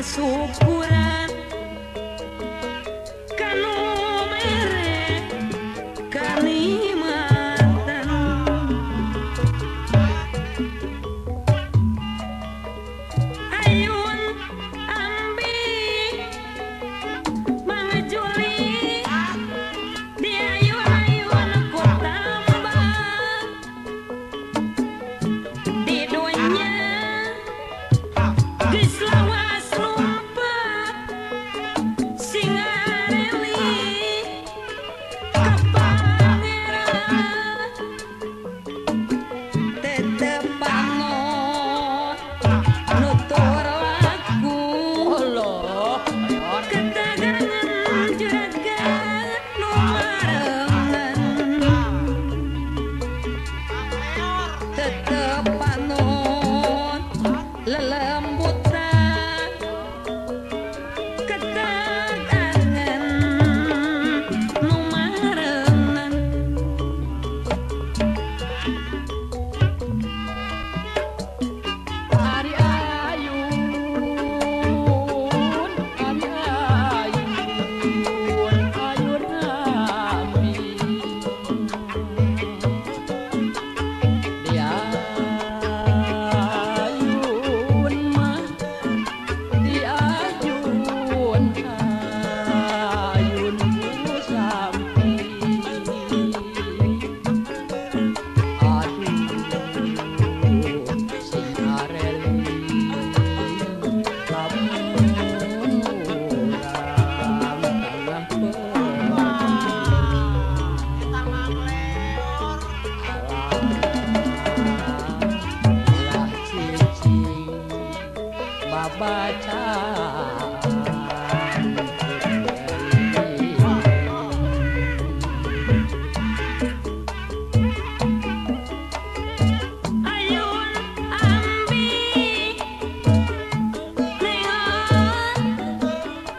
Syukuran kanu mere kanikmatan ayun ambi mangejuli di ayun-ayun ku tambah di dunya geus lawas lelembutan ketegangan nu marengan ari ayun ari ayun ayun ami dia baca. Ayun ambi nengon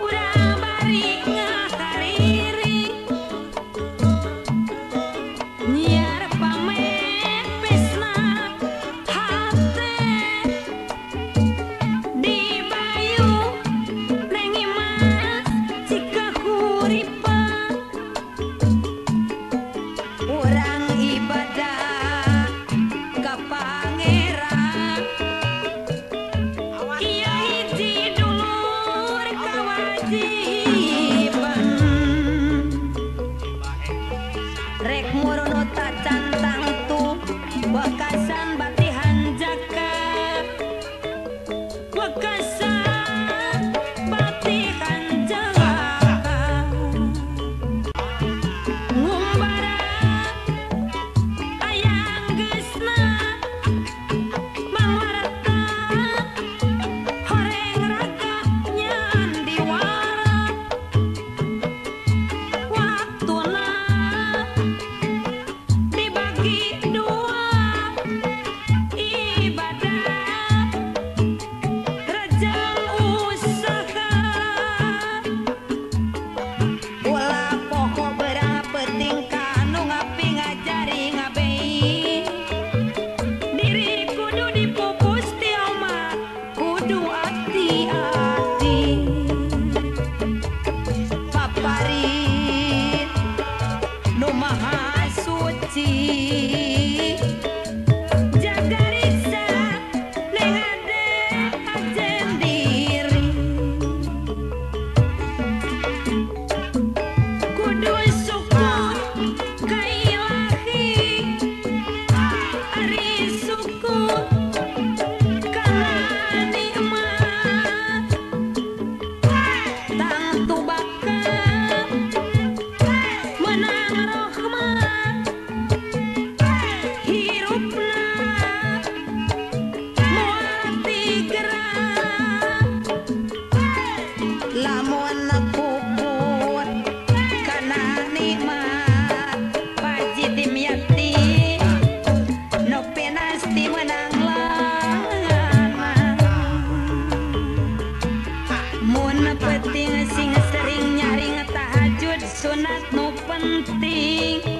urang bari ngahariri nyiar pamepesna hate di bayu. Wekasan batihan jalaka ngumbara ayang geusna mangwarta horeng raga nyandiwara waktuna dibagi dua ibadah rejang usaha Ulah pokok berang penting kanu ngapi ngajari ngabei diri kudu dipupus ti oma kudu ati-ati paparin nu maha suci jaga riksa neng ade ajen diri kudu syukur ka ilahi ari syukur kana nikmat tangtu bakal menang rahmat hirupna moal tigerak lamun kuput kana nikmat Paji Dimyati nu pinasti menang lana mun penting sing sering nyaring tahajud sunat nu penting.